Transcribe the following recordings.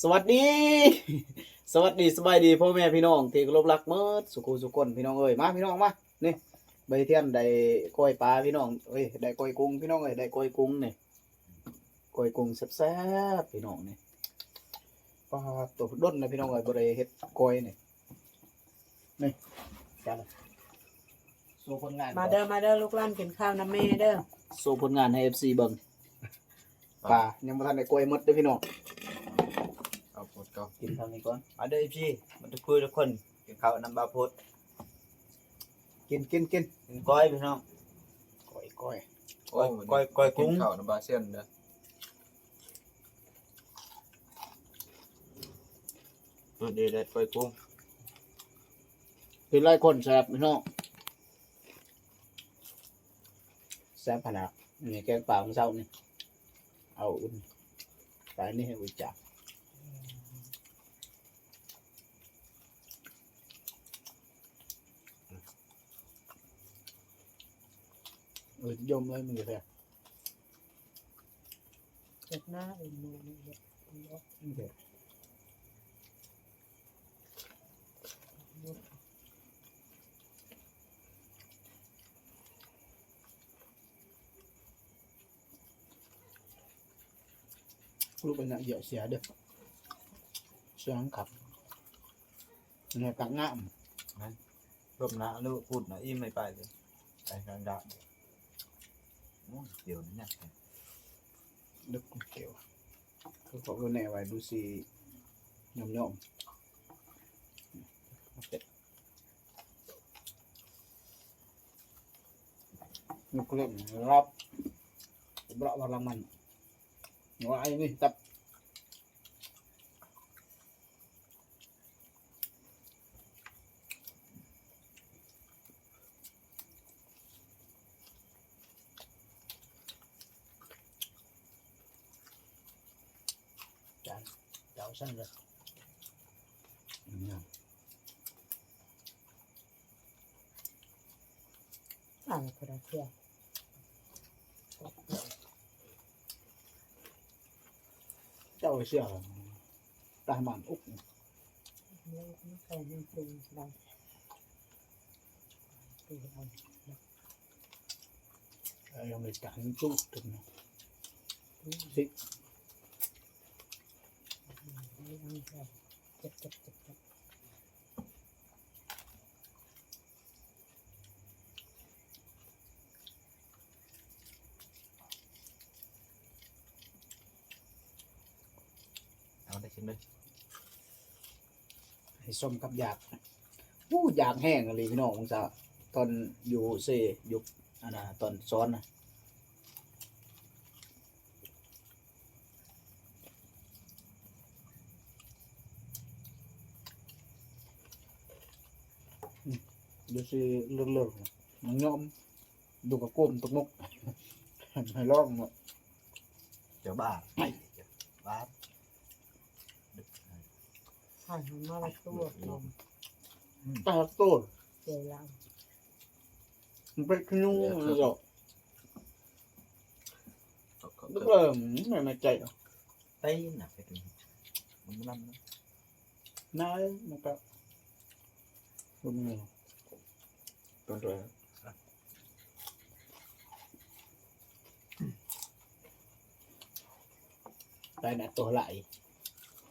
ສະຫວັດດີ ສະຫວັດດີ ສະບາຍດີ ພໍ່ແມ່ພີ່ນ້ອງທີ່ເຄົາລົບຮັກໝົດສູ່ຄູ່ສູ່ຄົນ ພີ່ນ້ອງເອີຍ. ມາພີ່ນ້ອງມາ ນີ້ ໃບທຽນໄດ້ກ້ອຍປາພີ່ນ້ອງເອີຍ ໄດ້ກ້ອຍກຸ້ງພີ່ນ້ອງເອີຍ ໄດ້ກ້ອຍກຸ້ງນີ້ ກ້ອຍກຸ້ງແຊບໆ ພີ່ນ້ອງນີ້. ປາດໂທ້ ດົນແລ້ວພີ່ນ້ອງເອີຍ ບໍ່ໄດ້ເຮັດກ້ອຍນີ້. ນີ້ ຈານ ໂຊຜົນງານ ມາເດີ ມາເດີ ລູກຫຼານກິນເຂົ້ານຳແມ່ເດີ. ໂຊຜົນງານໃຫ້ເອັຟຊີເບິ່ງ. ປາຍັງບໍ່ທັນໄດ້ກ້ອຍໝົດເດີພີ່ນ້ອງ. ເອົາໂພດກ່ອນ ກິນເທົ່ານີ້ກ່ອນ. ມາເດີເອັຟຊີ ມາທຸກຄົນ ກິນເຂົ້ານຳບ່າວໂພດ. ກິນ ກິນ ກິນ ກິນກ້ອຍພີ່ນ້ອງ. ກ້ອຍ ກ້ອຍ ກ້ອຍ ກ້ອຍກຸ້ງ ກິນເຂົ້ານຳບ່າວເຊນເດີ. ເອີ ເດ ໄດ້ກ້ອຍກຸ້ງ ກິນຫຼາຍຄົນແຊບພີ່ນ້ອງ. ແຊບຂະໜາດນີ້ ແກງປາມື້ເຊົ້ານີ້ ເອົາອຸ່ນ ປານີ້ໃຫ້ອຸດຈາກ. ເອີ ຍົມເລີຍ ມັນກະແຊບ. ເຮັດໜ້າເອງ ເຮັດ ເຮັດ ລູກອັນນະ ຢຽວເສຍເດີ ເສຍຄັກ ແນວຕັກນ້ຳ ລົບໜ້າລູກພຸດນະ ອີ່ມໄປເລີຍ ໄປທາງດ້ານ. ໂອ້ຍ ດຽວນີ້ໜັກແທ້ ເລິກເກວ ຄືເຂົາເອີ້ນແນວໄວ້ດູຊິ ຫຍ້ອມໆ ຍກເລັບ ຮັບ ບະວາລະມັນ ວ່າໄອ້ນີ້ຕັບ. ຈານ ເຈົ້າຊັ້ນເດີ ອືມ ອ່ານກະດາເທື່ອ ເຈົ້າເຊື່ອຕາມານອຸກ ເອີ ຍັງໄດ້ຈັງຈຸກ ອືມ ຊິ ເຈັບ ເຈັບ ເຈັບ ເຈັບ. ເອົາໄດ້ກິນເລີຍ ໃຫ້ສົມກັບຢາກ. ໂອ້ ຢາກແຮງອີ່ຫຼີພີ່ນ້ອງ ສະ ຕອນຢູ່ເຊ ຢູ່ ອັນນ່າ ຕອນສອນນະ. ອືມ ຢູ່ຊິເລີກໆ ມັນຍອມ ດູກະໂກມຕົກມົກ ໃຫ້ລອງເນາະ ເຈົ້າບ້າ ໄປ ເຈົ້າບ້າ ໃຫ້ມາລະຕົວ ອືມ ຕາໂຕ ເຈົ້າລາວ ມັນເປັນຂະຍຸງເນາະ. ເອີ ແມ່ນໃຈ ໄຕນະ ເປັນມັນນຳນະ ນາຍ ມັນກະ ຕົນໂຕ ໄຕນະ ໂຕຫຼາຍ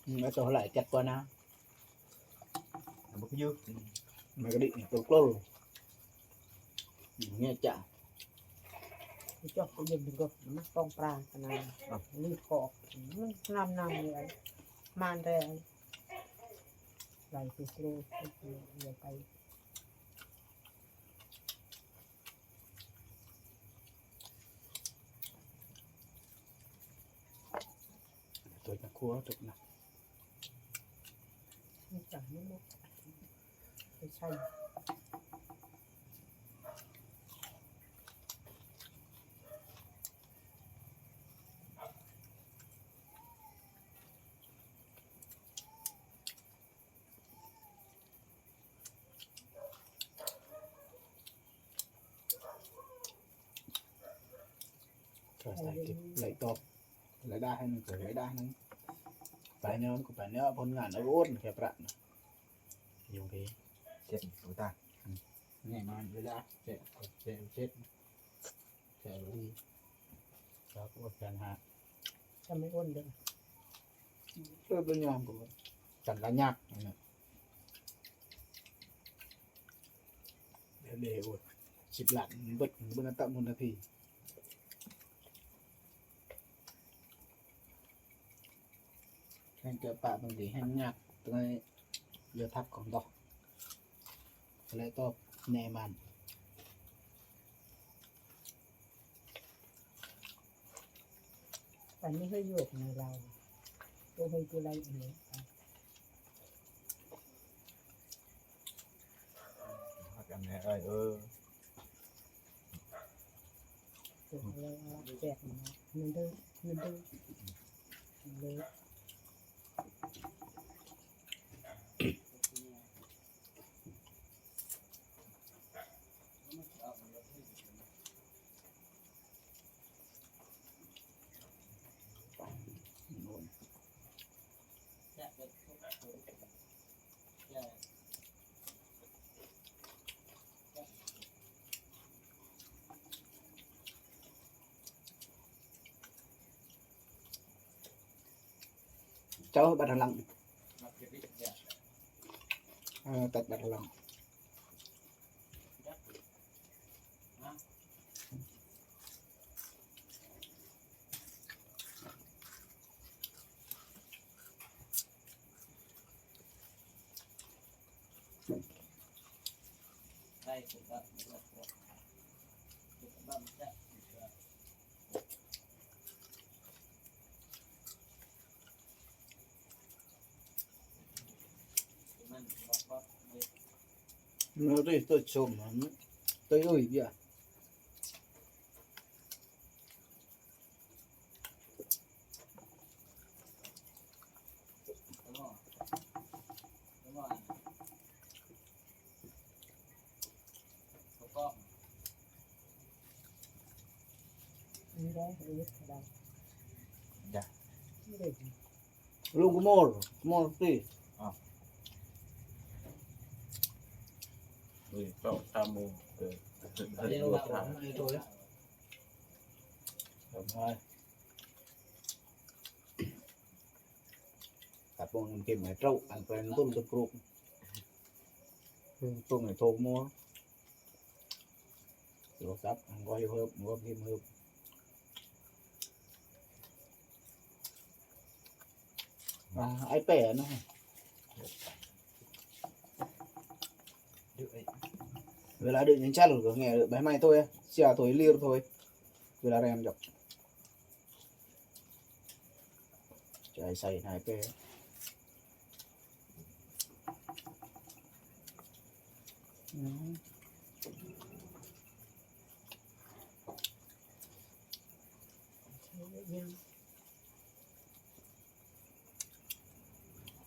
ອືມ ໂຕຫຼາຍຈັດກວ່ານະ. ບໍ່ຄືຢູ່ ມັນກະດິໂຕໂກລ ເງຍຈະ ຈອກເຢັນກະມັນຕ້ອງປານຂະໜາດ ອ່ະ ລືດຄອກ ມັນນຳນຳເລີຍ ມານແທ້ ໄຫຼໂຕໂກລ ເລີຍໄປ. ຕົວຈະຄົວຕົວນະ ໄປໃສ່. ກໍຖ່າຍຄລິບໄລ່ຕໍ່ ລາຍໄດ້ໃຫ້ມັນເກີດລາຍໄດ້ໃຫ້ມັນ ໄປ ຍອມກໍໄປແນວ ຜົນງານອາວຸດແຄ່ປະນະ ຢູ່ພີ້ ເຈັບຢູ່ຕາ ອືມ ແນ່ນອນເວລາ ເຈັບ ເຈັບ ເຈັບ ແຄ່ນີ້ ເຈົ້າກໍອົດແຂນຫາ ຈະໄມ່ອົນເດີ ເອີ ບໍ່ຍອມກໍກັນລະຍາກນະ ເດ ເດ ໂອ້ຍ ສິບລ້ານເບິດ ເບິດອັດຕະມຸນນະພີ ແຮ່ງເກີດປາກມັນດີ ແຮ່ງຍາກ ຕ້ອງໃຫ້ເຫຼືອພັກກ່ອນດອກ ແລະຕອບແນ່ມັນ ອັນນີ້ເຮີຍໂຍກໃນລາວ ໂຕເຮີຍໂຕໄລອີກ ຮັກກັນແນ່ເອີຍ ເອີ ເອີ ແຈກເງິນເດີ ເງິນເດີ ເລີຍ. ເຈົ້າບັດທາງຫຼັງ ເອີ ຕັດບັດທາງຫຼັງ. ເມື່ອໄດ້ຕົວຊົມ ຕົວອຸ້ຍເບຍ Lu kumur, kumur ti. Ah. Ui, kau tamu ke. Ada yang nak buat, ada yang nak buat. Bye. ຕາປົງກິນໃຫ້ເຈົ້າ ອັນເປັນຕົ້ນຕະກຣຸກ ຕົ້ນໃຫ້ໂທມົວ ໂທລະສັບ ອັນກໍໃຫ້ເຮີບ ກໍກິນເຮີບ ອ່າ ໄອ້ແປະນະ ເວລາດຶກຍັງຊັ້ນກໍແງ່ໃບໄມ້ໂທຍ ເສຍໂທຍ ລີໂທຍ ເວລາແຮມຈອກ ໃຈໃສ່ນາຍເປ້ ອືມ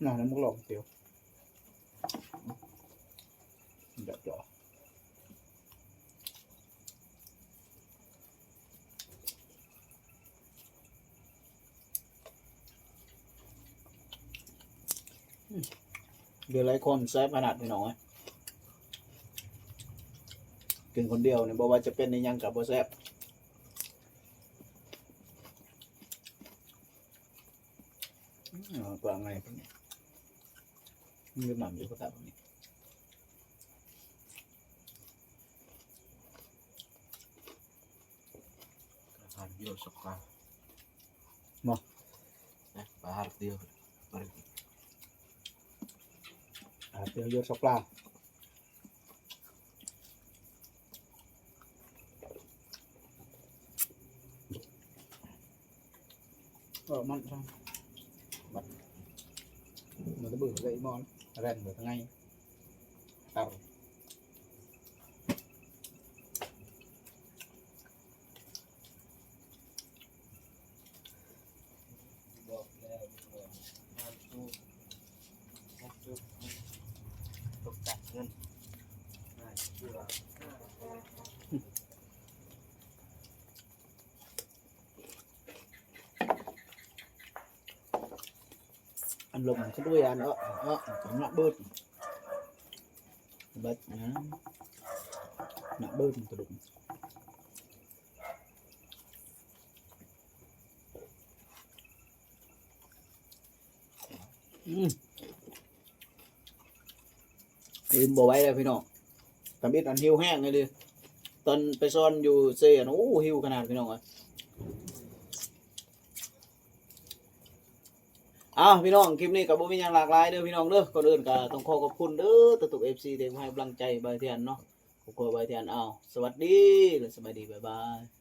ນະ ນ້ຳໝາກຫຼອກຕຽວ ດອກ ດອກ. ເບຍໄລຄອນແຊບຂະໜາດ ພີ່ນ້ອງເອີຍ ກິນຄົນດຽວນີ້ ບໍ່ວ່າຈະເປັນອີ່ຫຍັງກໍບໍ່ແຊບ. ອືມ ກວ້າງໄງ ມີໝ່ຳຢູ່ ກໍຕາມນີ້ ອາຫານຢູ່ສະກາ ເນາະ ອາຫານດຽວ ອາຫານດຽວຢູ່ສະກາ. ເອີ ມັນ ມັນ ມັນຕະບຶງເລີຍ ມອນ ແລ່ນເບິດໄງ ຕັບ. ບອກແລ້ວ ຫ້າມຈູບ ຫ້າມຈູບ ຕົກຈາກເງິນ ຫ້າມຈູບ. ລົມສະດຸຍອັນເນາະ ເນາະ ໜັກເບີດ ເບີດນະ ໜັກເບີດກະດຸກ ອືມ ອື່ນບໍ່ໄຫວແລ້ວພີ່ນ້ອງ ທຳອິດອັນຫິວແຮງອີ່ຫຼີ ຕອນໄປສອນຢູ່ເຊ ໂອ້ ຫິວຂະໜາດພີ່ນ້ອງເອີຍ. ອ້າວ ພີ່ນ້ອງ ຄລິບນີ້ກໍບໍ່ມີຫຍັງຫຼາກຫຼາຍເດີພີ່ນ້ອງເດີ ກ່ອນອື່ນກໍຕ້ອງຂໍຂອບຄຸນເດີທຸກໆ ເອັຟຊີ ທີ່ໃຫ້ກຳລັງໃຈບ່າວທຽນເນາະ ຄອບຄົວບ່າວທຽນ ອ້າວ ສະຫວັດດີ ແລະ ສະບາຍດີ ບາຍບາຍ.